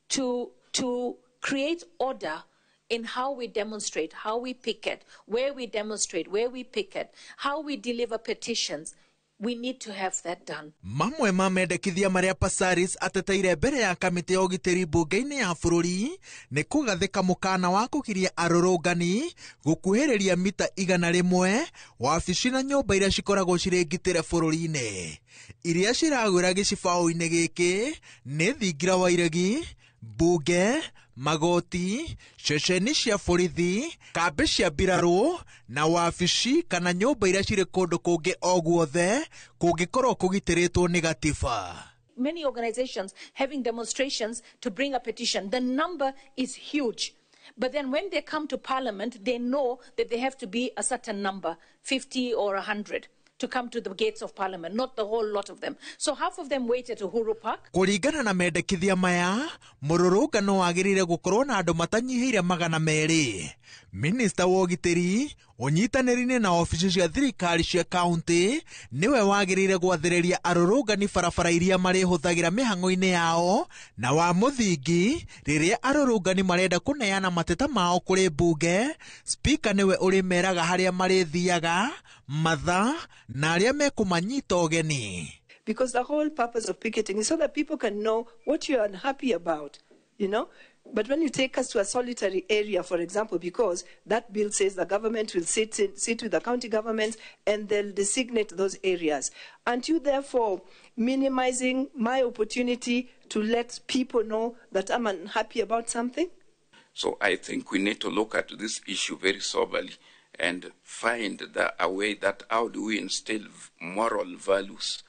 Speaker 28: to create order in how we demonstrate, how we picket, where we demonstrate, where we picket, how we deliver petitions, we need to have that done.
Speaker 27: Mamwe ma mendekithia marĩa Passaris ateteire mbere ya kamĩtĩ ya ũgitĩri mbunge-inĩ ya bũrũri nĩ kũgathĩka mũkana wa kũgiria arũrũngani gũkuhĩrĩria mita 100 wabici na nyũmba iria cikoragwo cirĩ ngitĩre bũrũri-inĩ. Iria ciragwĩra gĩcibaũ-inĩ gĩkĩ nĩ thingira wa iregi, mbunge, magoti, ceceni cia borithi, kambĩ cia mbirarũ na wabici kana nyũmba iria cirĩ kũndũ kũngĩ o guothe kũngĩkorwo kũgitĩrĩtwo nĩ gatiba.
Speaker 28: Many organizations having demonstrations to bring a petition. The number is huge. But then when they come to parliament, they know that they have to be a certain number, 50 or 100. To come to the gates of parliament, not the whole lot of them. So half of them wait at Uhuru Park.
Speaker 27: Kũringana na mendekithia maya, mũrũrũngano wagĩrĩire gũkorwo na andũ matanyihĩire 200. Minista wa ũgitĩri ũnyitanĩri-inĩ na obici cia thirikari cia kaunti nĩwe wagĩrĩire gwathĩrĩria arũrũngani barabara iria marĩhũthagĩra mĩhang'o-inĩ yao, na wa mũthingi rĩrĩa arũrũngani marenda kũneana mateta mao kũrĩ mbunge, spika nĩwe ũrĩmeraga harĩa marĩthiaga, mathaa na arĩa mekũmanyita ũgeni.
Speaker 6: Because the whole purpose of picketing is so that people can know what you're unhappy about, you know? But when you take us to a solitary area, for example, because that bill says the government will sit with the county governments and they'll designate those areas. Aren't you therefore minimizing my opportunity to let people know that I'm unhappy about something?
Speaker 12: So I think we need to look at this issue very soberly and find a way that how do we instill moral values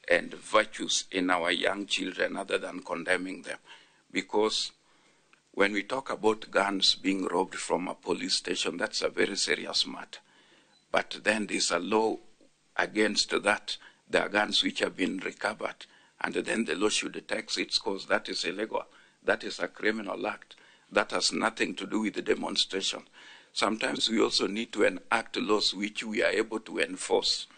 Speaker 12: and virtues in our young children other than condemning them. Because when we talk about guns being robbed from a police station, that's a very serious matter. But then there's a law against that. There are guns which have been recovered, and then the law should tax its course. That is illegal. That is a criminal act. That has nothing to do with the demonstration. Sometimes we also need to enact laws which we are able to enforce.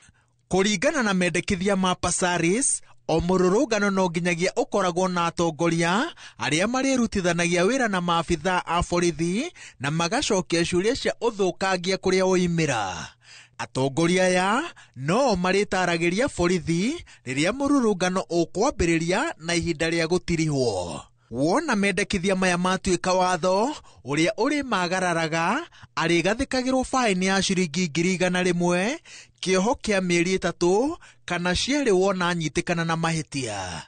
Speaker 27: Kũringana na mendekithia ma Passaris, o mũrũrũngano no nginyagia ũkoragwo na atongoria arĩa marĩrutithanagia wĩra na maabithaa a borithi na magacokia ciũria cia ũthũkangia kũrĩa woimĩra. Atongoria aya no marĩtaragĩria borithi rĩrĩa mũrũrũngano ũkwambĩrĩria na ihinda rĩa gũtirihwo. Wona mendekithia maya matuĩka watho ũrĩa ũrĩ magararaga arĩgathĩkagĩrwo faini ya ciringi 100,000, kĩoho kĩa mĩeri 3 kana cierĩ wona anyitĩkana na mahĩtia.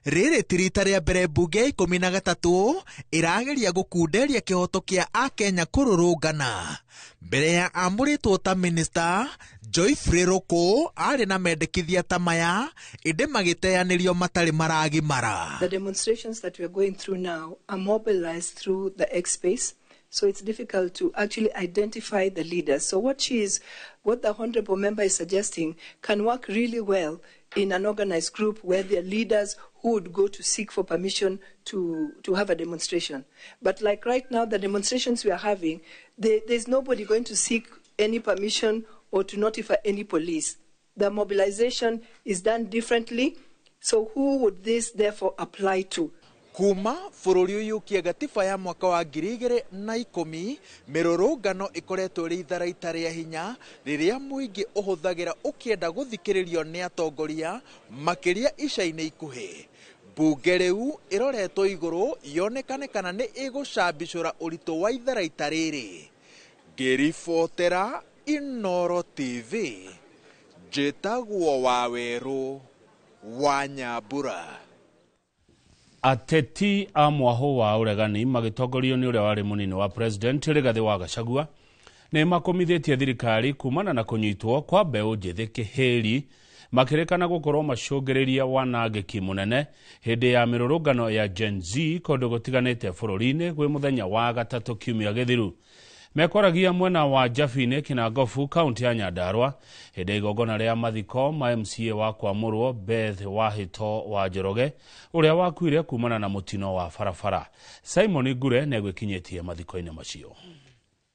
Speaker 27: Rĩrĩ ti rita rĩa mbere mbunge ya 13 ĩrageria gũkunderia kĩhoto kĩa akenya kũrũrũngana. Mbere ya amũrĩtwo ta minista, Geoffrey Ruku arĩ na mendekithia ta maya ĩndĩ magĩteanĩrio matarĩ maragimara.
Speaker 6: The demonstrations that we are going through now are mobilized through the X space, so it's difficult to actually identify the leaders. So what the honorable member is suggesting can work really well in an organized group where there are leaders who would go to seek for permission to have a demonstration. But like right now, the demonstrations we are having, there's nobody going to seek any permission or to notify any police. The mobilization is done differently. So who would this therefore apply to?
Speaker 27: Kuma bũrũri ũyũkie gatiba ya mwaka wa 2010 mĩrũrũngano ĩkoretwo ĩrĩ itharaita rĩa hinya rĩrĩa mũingĩ ũhũthagĩra ũkĩenda gũthikĩrĩrio nĩ atongoria makĩria ica-inĩ ikuhĩ. Mbunge rĩu ĩroretwo igũrũ yonekane kana nĩ ĩgũcambicũra ũritũ wa itharaita rĩrĩ. Ngĩribotera Inooro TV, njĩtagwo Wawerũ wa Nyambura.
Speaker 1: Ateti a mwaho wa ũregani magĩtongorio nĩ ũrĩa warĩ mũnini wa president Rigathĩ wa Gachagua nĩ makomithĩtie thirikari kumana na kũnyitwo kwa mbeũ njĩthĩ kĩhĩri makĩrĩkana gũkorwo macũngĩrĩria wanangĩki mũnene hĩndĩ ya mĩrũrũngano ya Gen Z kũndũ gũtiganĩte bũrũri-inĩ gwĩ mũthenya wa gatatũ kiumia gĩthiru. Mekoragia mwena wa Jabinĩ Kinangofu kaunti ya Nyandarua hĩndĩ ya igongona rĩa mathiko ma MCA wa Kwamũrwo Beth Wahĩto wa Njoroge ũrĩa wakuire kumana na mũtino wa barabara. Simon Ngure nĩegwĩkinyĩtie mathiko-inĩ macio.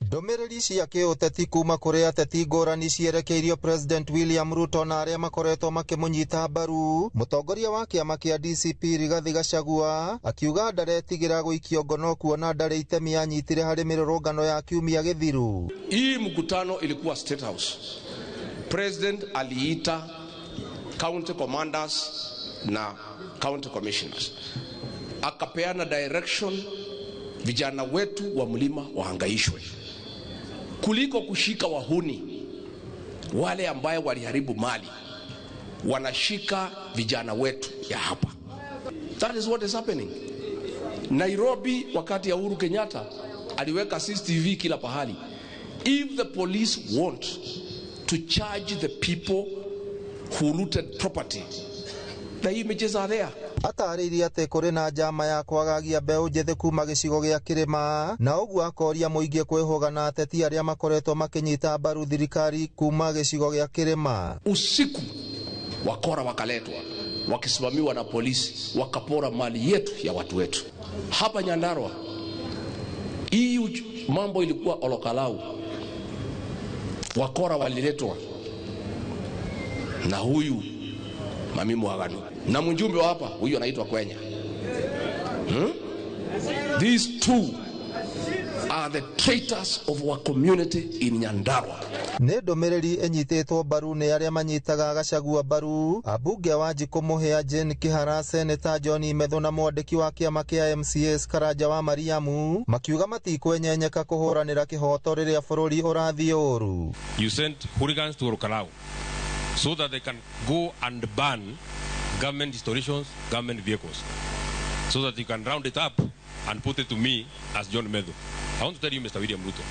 Speaker 16: Ndũmĩrĩri cia kĩũteti kuma kũrĩ ateti ngũrani cierekeirio President William Ruto na arĩa makoretwo makĩmũnyita mbaru. Mũtongoria wa kĩama kĩa DCP Rigathi Gachagua akiuga ndaretigĩra gũikio ngono kuona ndarĩ itemi anyitire harĩ mĩrũrũngano ya kiumia gĩthiru.
Speaker 17: Hii mkutano ilikuwa State House. President aliita county commanders na county commissioners, akapeana direction vijana wetu wa mlima wahangaishwe kuliko kushika wahuni wale ambaye waliharibu mali, wanashika vijana wetu ya hapa. That is what is happening. Nairobi wakati ya Uhuru Kenyatta aliweka CCTV kila pahali. If the police want to charge the people who looted property, the images are there.
Speaker 16: Atarĩirie atĩ kũrĩ na njama ya kwagagia mbeũ njĩthĩ kuma gĩcigo gĩa kĩrĩma na ũguo akoria mũingĩ kwĩhũga na ateti arĩa makoretwo makĩnyita mbaru thirikari kuma gĩcigo gĩa kĩrĩma.
Speaker 17: Usiku wakora wakaletwa wakisimamiwa na polisi, wakapora mali yetu ya watu wetu hapa Nyandarua. Hii mambo ilikuwa Olokalau, wakora waliletwa na huyu Mami Mwagano na mjumbe wa hapa huyu anaitwa Kwenya. These two are the traitors of our community in Nyandarua.
Speaker 16: Nĩ ndũmĩrĩri ĩnyitĩtwo mbaru nĩ arĩa manyitaga Gachagua mbaru, ambunge a Wanjikũ Mũhĩa, Jane Kihara, Seneta John Methu na mwandĩki wa kĩama kĩa MCAs Karanja wa Mariamu makiuga matikwenyenyeka kũhũranĩra kĩhoto rĩrĩa bũrũri ũrathiĩ ũru.
Speaker 2: You sent hooligans to Olkalou so that they can go and burn government installations, government vehicles, so that you can round it up and put it to me as John Methu. I want to tell you, Mr. William Ruto,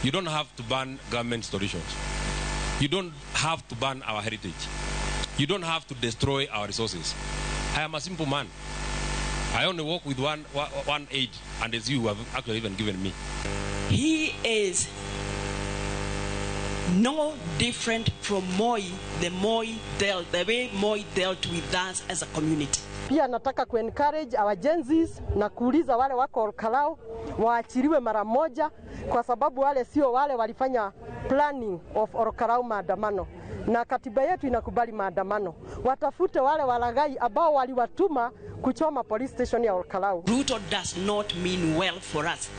Speaker 2: you don't have to burn government installations. You don't have to burn our heritage. You don't have to destroy our resources. I am a simple man. I only work with one aide, and it's you who have actually even given me.
Speaker 3: He is no different from Moi, the way Moi dealt with us as a community.
Speaker 8: Pia nataka ku encourage our Gen Zs na kuuliza wale wako Olkalou waachiliwe mara moja, kwa sababu wale sio wale walifanya planning of Olkalou maandamano, na katiba yetu inakubali maandamano. Watafute wale walaghai ambao waliwatuma kuchoma police station ya Olkalou.
Speaker 3: Ruto does not mean well for us.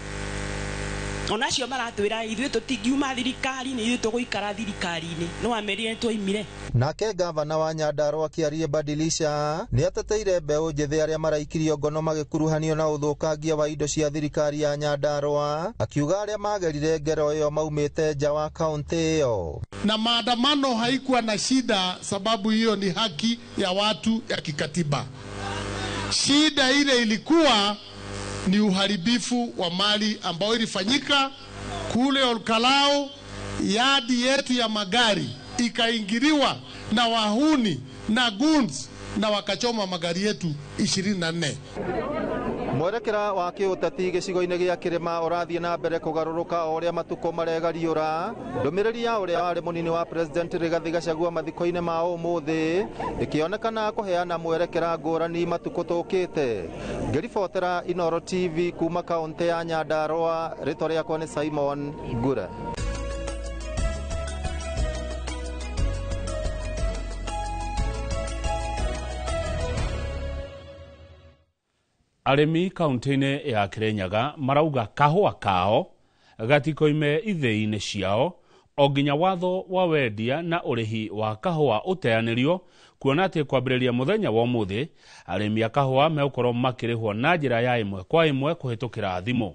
Speaker 3: Onacio maratwira ithuĩ tũtingiuma thirikari-inĩ, ithuĩ tũgũikara thirikari-inĩ, no amerire twoimire.
Speaker 16: Nake gavana wa Nyandarua Kiarie Badilisha nĩ ateteire mbeũ njĩthĩ arĩa maraikirio ngono magĩkuruhanio na ũthũkangia wa indo cia thirikari ya Nyandarua, akiuga arĩa magerire ngero ĩyo maumĩte nja wa kaunti ĩyo.
Speaker 18: Na maandamano haikuwa na shida, sababu hiyo ni haki ya watu ya kikatiba. Shida ile ilikuwa ni uharibifu wa mali ambao ilifanyika kule Olkalou. Yadi yetu ya magari ikaingiliwa na wahuni na goons na wakachoma magari yetu 24.
Speaker 16: Mwerekera wa kĩũteti gĩcigo-inĩ gĩa kĩrĩma ũrathiĩ na mbere kũgarũrũka o ũrĩa matukũ maregariũra. Ndũmĩrĩri ya ũrĩa warĩ mũnini wa President Rigathi Gachagua mathiko-inĩ ma ũmũthĩ ĩkĩonekana kũheana mwerekera ngũrani matukũ tũkĩte. Ngĩribotera Inooro TV kuma kaũntĩ ya Nyandarua, rĩtwa rĩakwa nĩ Simon Ngure.
Speaker 1: Arĩmi kaunti-inĩ ya Kirinyaga marauga kahũa kao gatikoime ithĩi-inĩ ciao o nginya watho wa wendia na ũrĩhi wa kahũa ũteanĩrio, kuona atĩ kwambĩrĩria mũthenya wa ũmũthĩ arĩmi a kahũa megũkorwo makĩrĩhwo na njĩra ya ĩmwe kwa ĩmwe kũhĩtũkĩra thimũ.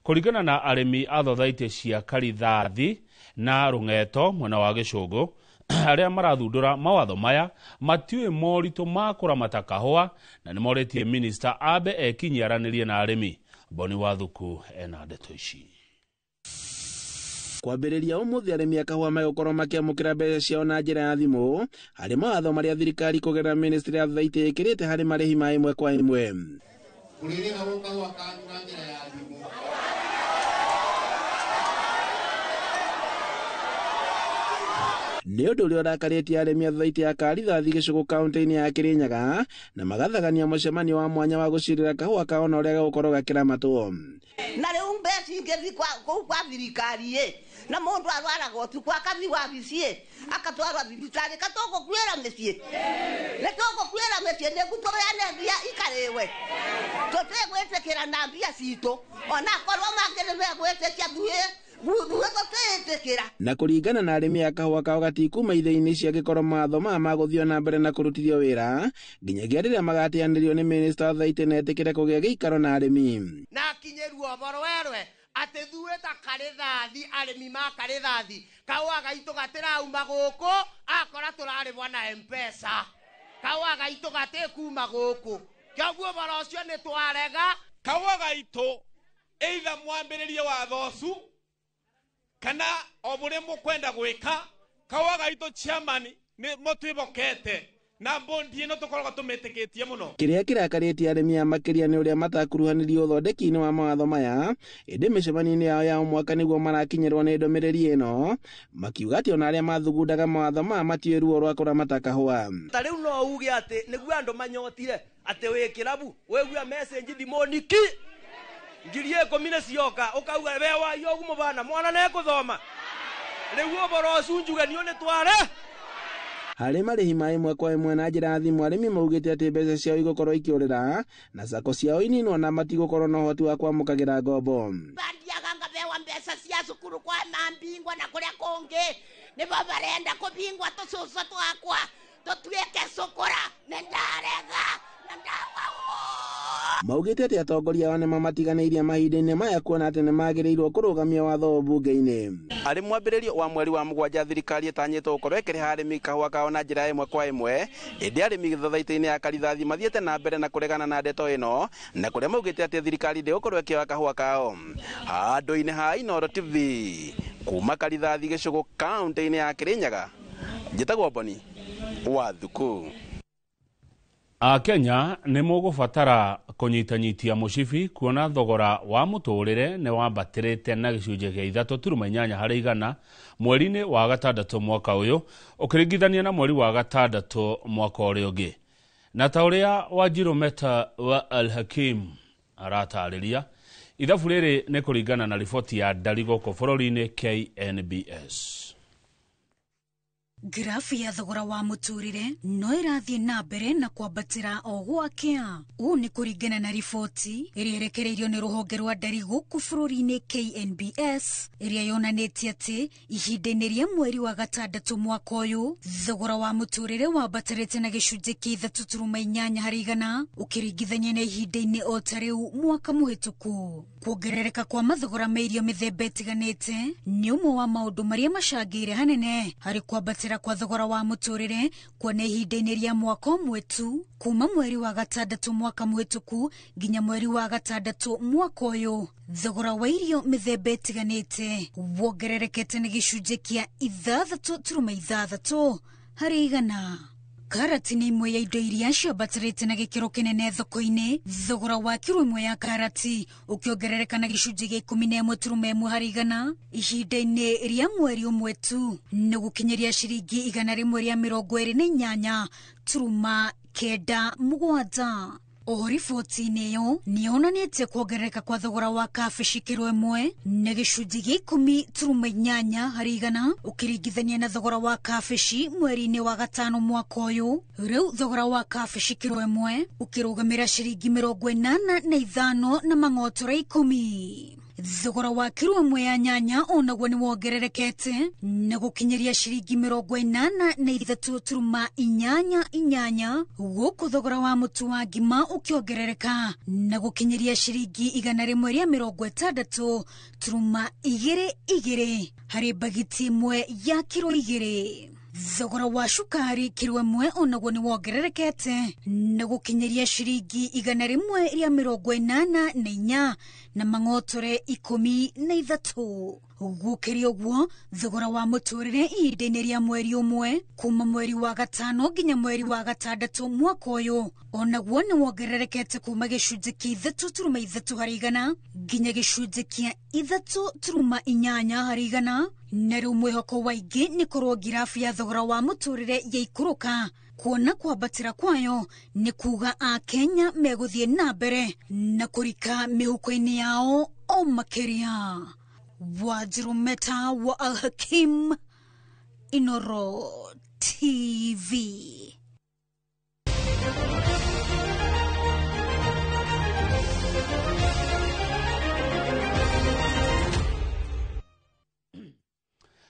Speaker 1: Kũringana na arĩmi a thothaitĩ cia Karithathi na Rũng'eto mwena wa Gĩcũngũ, arĩa marathundũra mawatho maya matiũĩ moritũ ma kũramata kahũa na nĩmorĩtie minista ambe ekinyie aranĩrie na arĩmi. Boni Wathuku ena ndeto ici.
Speaker 19: Kwambĩrĩria ũmũthĩ arĩmi a kahũa megũkorwo makĩamũkĩra mbeca ciao na njĩra ya thimũ harĩ mawatho marĩa thirikari kũgerera ministry ya thaitĩ ĩkĩrĩte harĩ marĩhi ma ĩmwe kwa ĩmwe. Nĩ ũndũ ũrĩa ũrakarĩtie arĩmi a thaitĩ ya Karithathi Gĩcũgũ kaũntĩ-inĩ ya Kirinyaga na magathagania mũcemanio wa mwanya wa gũcirĩra kahũa kao na ũrĩa gagũkorwo gakĩramatwo.
Speaker 20: Na rĩu mbeca ingĩthiĩ kũu kwa thirikari ĩ, na mũndũ arwaraga ũtukũ akathiĩ wabici ĩ, akatwarwo thibitarĩ, ka tũgũkuĩra mĩciĩ, nĩ tũgũkuĩra mĩciĩ nĩguo tũheane mbia ikarĩwe, tũtigwĩtĩkĩra na mbia citũ onakorwo mangĩ nĩ megwĩtĩkia thuĩ.
Speaker 19: Na kũringana na arĩmi a kahũa kao gatikuma ithĩi-inĩ cia gĩkorwo mawatho maya magũthiĩ na mbere na kũrutithio wĩra nginyagia rĩrĩa magateanĩrio nĩ minista wa thaitĩ na etĩkĩre kũgĩa gĩikaro na arĩmi.
Speaker 22: Na akinyĩruo ũhoro werwe atĩ thuĩ ta Karithathi, arĩmi ma Karithathi, kahũa gaitũ gatĩrauma gũkũ akora tũrarĩhwo na M-Pesa, kahũa gaitũ gatĩkuma gũkũ, kĩoguo ũhoro ũcio nĩ twarega.
Speaker 23: Kahũa gaitũ either mwambĩrĩrie watho ũcu kana o mũrĩa mũkwenda gwĩka, kahũa gaitũ chairman nĩ mũtwĩhokete na bondi ĩno tũkoragwo tũmĩtĩkĩtie mũno.
Speaker 19: Kĩrĩa kĩrakarĩtie arĩmi aya makĩria nĩ ũrĩa matakuruhanirio ũthondeki-inĩ wa mawatho maya, ĩndĩ mĩcemanio-inĩ yao ya o mwaka nĩguo marakinyĩrwo nĩ ndũmĩrĩri ĩno, makiuga atĩ ona arĩa mathugundaga mawatho maya matiũĩ ruo rwa kũramata kahũa.
Speaker 29: Ta rĩu no uge atĩ nĩguo andũ manyotire atĩ wĩ kĩrabu wĩgua message thimũ-inĩ ki 10,000 nĩ cioka ũkauga we waiyo ũguo mũbana mwana nĩekũthoma rĩu ũhoro ũcu njuge niũ nĩ tware.
Speaker 19: Harĩ marĩhi ma ĩmwe kwa ĩmwe na njĩra ya thimũ, arĩmi maugĩte atĩ mbeca ciao igũkorwo ikĩũrĩra na sako ciao ininwo na matigũkorwo na ũhoti wa kwamũkagĩra ngombo.
Speaker 20: Bandiaga
Speaker 4: cia cukuru kwa mambingwa na kuria kungi nibo barenda kubingwa tucucu twakwa tutuike cukura ni ndarega na ndawa.
Speaker 19: Maugĩte atĩ atongoria ao nĩmamatiganĩirie mahinda-inĩ maya kuona atĩ nĩmagĩrĩirwo kũrũgamia watho bunge-inĩ. Arĩ mwambĩrĩrio wa mweri wa 7 thirikari ĩtanyĩtwo gũkorwo ĩkĩrĩha arĩmi kahũa kao na njĩra ĩmwe kwa ĩmwe, ĩndĩ arĩmi thothaitĩ-inĩ ya Karithathi mathiĩte na mbere na kũregana na ndeto ĩno na kũrĩa maugĩte atĩ thirikari ndĩgũkorwo ĩkĩoya kahũa kao. Handũ-inĩ ha Inooro TV kuma Karithathi gĩcũgũ kaũntĩ-inĩ ya Kĩrĩnyaga, njĩtagwo Boni wa Thuku.
Speaker 1: Akenya nĩ mũgũbatara kũnyitanyitia mũcibi kuona thogora wa mũtũrĩre nĩ wambatĩrĩte na gĩcunjĩ kĩa 3.8 harĩ igana mweri-inĩ wa 6 mwaka ũyũ ũkĩringithania na mweri wa 6 mwaka ũrĩa ũngĩ. Na ta ũrĩa Wanjiru Meta wa Al Hakim aratarĩria, ithabu rĩrĩ nĩ kũringana na riboti ya ndari gũkũ bũrũri-inĩ KNBS.
Speaker 5: Grafu ya thogora wa mũtũrĩre no ĩrathiĩ na mbere na kwambatĩra o gwakĩa. Ũũ nĩ kũringana na riboti ĩrĩa ĩrekereirio nĩ rũhonge rwa ndari gũkũ bũrũri-inĩ KNBS, ĩrĩa yonanĩtie atĩ ihinda-inĩ rĩa mweri wa 6 mwaka ũyũ thogora wa mũtũrĩre wambatĩrĩte na gĩcunjĩ kĩa 3.8 harĩ igana ũkĩringithania na ihinda-inĩ o ta rĩu mwaka mũhĩtũku. Kuongerereka kwa mathogora ma irio mĩthemba ĩtiganĩte nĩ ũmwe wa maũndũ marĩa macangĩire hanene harĩ kwambatĩra kwa thogora wa mũtũrĩre, kuona ihinda-inĩ rĩa mwaka ũmwe tu kuma mweri wa 6 mwaka mũhĩtũku nginya mweri wa 6 mwaka ũyũ thogora wa irio mĩthemba ĩtiganĩte wongererekete na gĩcunjĩ kĩa 6.6 harĩ igana. Karati nĩ imwe ya indo iria ciambatĩrĩte na gĩkĩro kĩnene thoko-inĩ, thogora wa kiro ĩmwe ya karati ũkĩongerereka na gĩcunjĩ gĩa 11.1 harĩ igana ihinda-inĩ rĩa mweri ũmwe tu nĩ gũkinyĩria ciringi 128.97. Oho riboti-inĩ ĩyo nĩ yonanĩtie kuongerereka kwa thogora wa kabici kiro ĩmwe na gĩcunjĩ gĩa 10.8 harĩ igana ũkĩringithania na thogora wa kabici mweri-inĩ wa 5 mwaka ũyũ. Rĩu thogora wa kabici kiro ĩmwe ũkĩrũgamĩra ciringi 85 na mang'otora 10. Thogora wa kiro ĩmwe ya nyanya onaguo nĩ wongererekete na gũkinyĩria ciringi 83.88, gũkũ thogora wa mũtu wa ngima ũkĩongerereka na gũkinyĩria ciringi 160.22 harĩ bagiti ĩmwe ya kiro 2. Thogora wa cukari kiro ĩmwe onaguo nĩ wongererekete na gũkinyĩria ciringi 184 na mang'otore 13. Gũkĩrĩ ũguo thogora wa mũtũrĩre ihinda-inĩ rĩa mweri ũmwe kuma mweri wa 5 nginya mweri wa 6 mwaka ũyũ onaguo nĩ wongererekete kuma gĩcunjĩ kĩa 3.3 harĩ igana nginya gĩcunjĩ kĩa 3.8 harĩ igana. Na rĩu mwĩhoko wa aingĩ nĩ korwo ngirabu ya thogora wa mũtũrĩre yaikũrũka, kuona kwambatĩra kwayo nĩ kuga Akenya megũthiĩ na mbere na kũrika mĩhuko-inĩ yao o makĩria. Wanjiru Meta wa Al Hakim, Inooro TV.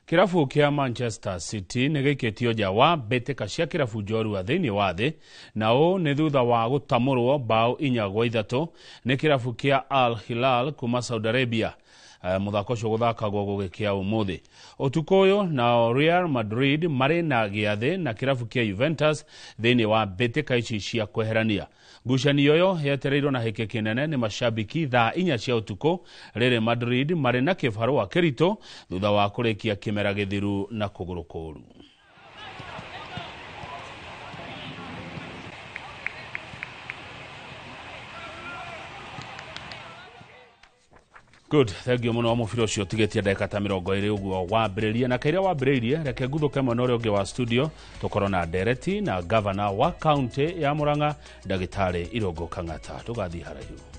Speaker 1: Kirabu kia Manchester City nĩ gĩikĩtio nja wa mbĩtĩka cia kĩrabu njorua thĩinĩ wa thĩ, na ũũ nĩ thutha wa gũtamũrwo bao 4-3 nĩ kĩrabu kĩa Al Hilal kuma Saudi Arabia. Mũthako ũcio gũthakagwo gũgĩkĩa ũmũthĩ. Ũtukũ ũyũ nao Real Madrid marĩ na gĩathĩ na kĩrabu kĩa Juventus thĩinĩ wa mbĩtĩka ici cia kweherania. Ngucanio ĩyo yetereirwo na hĩkĩ kĩnene nĩ mashabiki thaa 4 cia ũtukũ, rĩrĩ Madrid marĩ na kĩbarũa kĩritũ thutha wa kũrĩkia kĩmera gĩthiru na kũgũrũ kũũru. Good, thank you muno mũbira ũcio ũtigĩtie ndagĩka ta 20 ũguo wambĩrĩrie na kaira wambĩrĩirie. Reke nguthũke mwena ũrĩa ũngĩ wa studio tũkorwo na ndereti na gavana wa kaunti ya Murang'a Ndagĩtarĩ Irũngũ Kang'ata. Tũgathiĩ haraihu.